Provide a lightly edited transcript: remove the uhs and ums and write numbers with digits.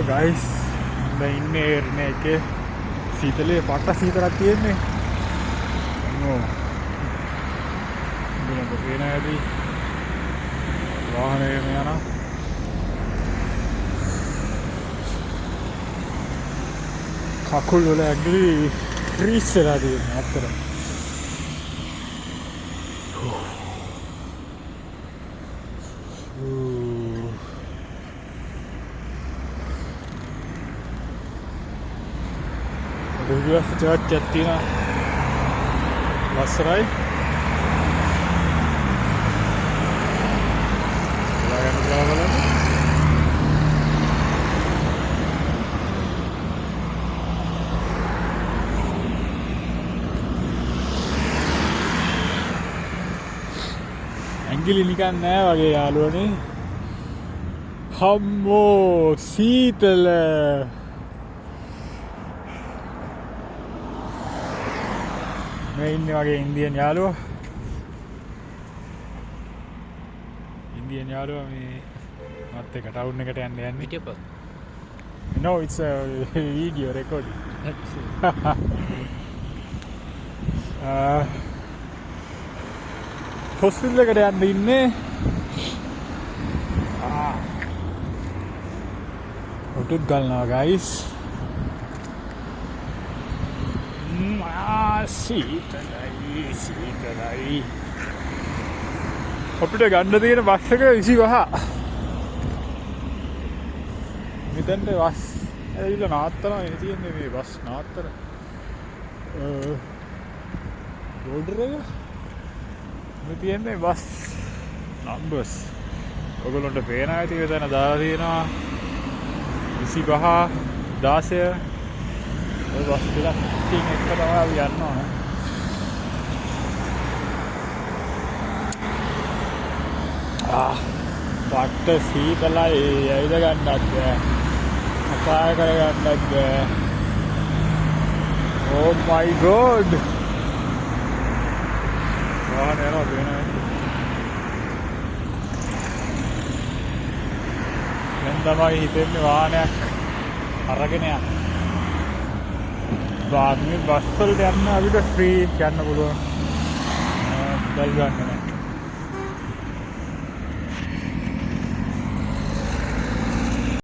Guys, දැන් ඉන්නේ එරණ එකේ. සීතලේ, පට්ට සීතලක් තියෙන්නේ. ඔව්. උඹලට පේන ඇති. වාහනය යනවා. කකුල් වල ඇඟිලි ෆ්‍රීස් වෙලා තියෙනවා ඇත්තටම. ඌ. රුවියස් චර්ච් එකක් තියෙනවා. ලස්සනයි. බලාගන්න පුළුවන් බලන්න. ඇඟිලි නිකන් නෑ වගේ යාළුවනේ. හම්මෝ, සීතල. මේ ඉන්නේ වගේ ඉන්දියන් යාළුවා. ඉන්දියන් යාළුවා මේ මත් එක්ක ටවුන් එකට යන්න යන්නේ. Video call. No, it's a video recording. Hospital එකට යන්න ඉන්නේ. ආ. ඔටුත් ගලනවා ගයිස්. ආ, සීතලයි සීතලයි. අපිට ගන්න තියෙන බස් එක 25. මෙතනට බස් ඇවිල්ලා නවත්තනවා. එන තියෙන්නේ මේ බස් නවත්තන බෝඩර් එක. මේ තියෙන්නේ බස් නම්බර්ස්. ඔයගොල්ලන්ට පේනවා ඇති, මෙතන දාලා තියෙනවා 25, 16. ඔය බස් ටිකක් ඉතින් එක තමයි අපි යන්න ඕන. ආ, පට්ට සීතලයි. ඇවිද ගන්නත් බෑ, කතා කරගන්නත් බෑ. Oh my God, වාහන යනවා පේනවා. දැන් තමයි හිතෙන්නේ වාහනයක් අරගෙන යන්න. මේ බස් වලට යන්න අපිට ෆ්‍රී යන්න පුළුවන්. මුදල් ගන්න නෑ.